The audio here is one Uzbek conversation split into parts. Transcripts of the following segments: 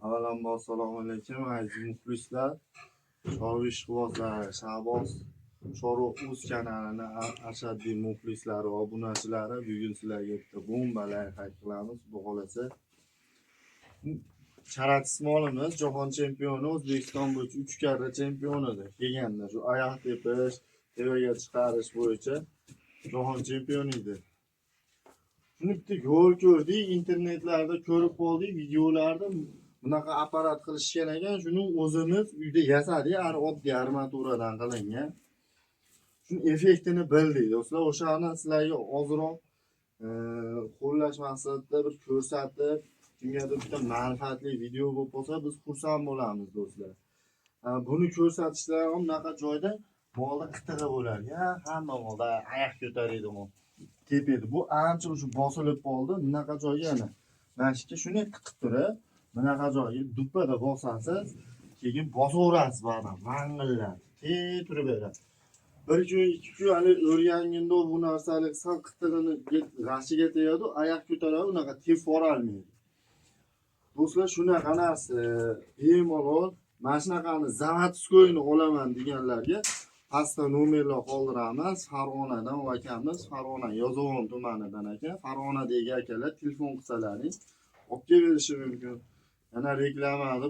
Avvalambor, assalomu alaykum, aziz muxlislar, chorva ishqibozlari, Shahboz Chorva o'z kanalini ashaddiy muxlislari va obunachilari. Bugun sizlarga bitta bomba loyiha qilamiz, xudo xohlasa. Charat molimiz jahon chempioni, O'zbekiston bo'yicha uch karra chempion edi. Kelganda shu oyoq tepish, tepaga chiqarish bo'yicha jahon chempioni edi. Shuni bitta yo'l ko'rdik, internetlarda ko'rib qoldik, videolarda bunaqa apparat qilishgan ekan. Shuni o'zimiz uyda yasadik, oddiy armaturadan qilingan. Shuni effektini bildik, do'stlar. O'shani sizlarga ozroq qo'llash maqsadida bir ko'rsatib, kimgadir bitta manfaatli video bo'lib qolsa, biz xursand bo'lamiz, do'stlar. Buni ko'rsatishlar ham bunaqa joyda molda qitig'i bo'lar ekan, hamma molda oyoq ko'taradi, mol tepadi. Bu ancha уже bosilib qoldi. Bunaqa joyga, ana mana shu yerga shunday tiqib turib, bunaqa joyga duppada bosasiz, keyin bosaverasiz, ba'zan vang'illab te turib beradi. Bir kun, 2 kun hali o'rganganda bu narsani sal qitig'ini g'ashiga tegadi, oyoq ko'taradi, unaqa tepib yuborolmaydi. Do'stlar, shunaqa narsa bemalol mana shunaqani заводской ni olaman deganlarga pastda nomerlar qoldiramiz. Farg'onadan u akamiz, Farg'ona Yozuvon tumanidan ekan. Farg'onadagi akalar telefon qilsalaring, olib kelib berishi mumkin. Yana reklamani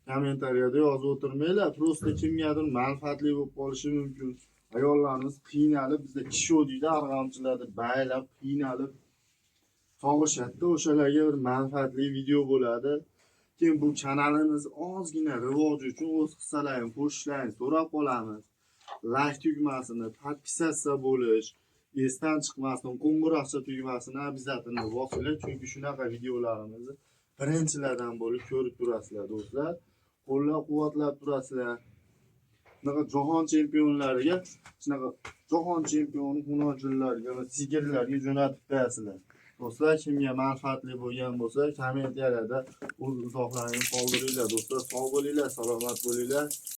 kommentariyada yozib o'tirmanglar, просто kimgadir manfaatli bo'lib qolishi mumkin. Ayollarimiz qiynalib, bizda kishu deydi, arg'amchilarni baylab, qiynalib sog'ishadida, o'shalarga bir manfaatli video bo'ladi. Keyin bu kanalimiz ozgina rivoji uchun o'z hissalarini qo'shishlarini so'rab qolamiz. Layk tugmasini, подписаться bo'lish esdan chiqmasin, qo'ng'iroqcha tugmasini обязательно bosinglar, chunki shunaqa videolarimizni birinchilardan bo'lib ko'rib turasizlar, do'stlar. Qo'llab quvvatlab turasizlar. Shunaqa jahon chempionlariga, shunaqa jahon chempioni xunochillarga va sigirlarga jo'natib qo'yasizlar. Do'stlar, kimga manfaatli bo'lgan bo'lsa, kommentariyada o'z izohlaringni qoldiringlar. Do'stlar, sog' bo'linglar, salomat bo'linglar.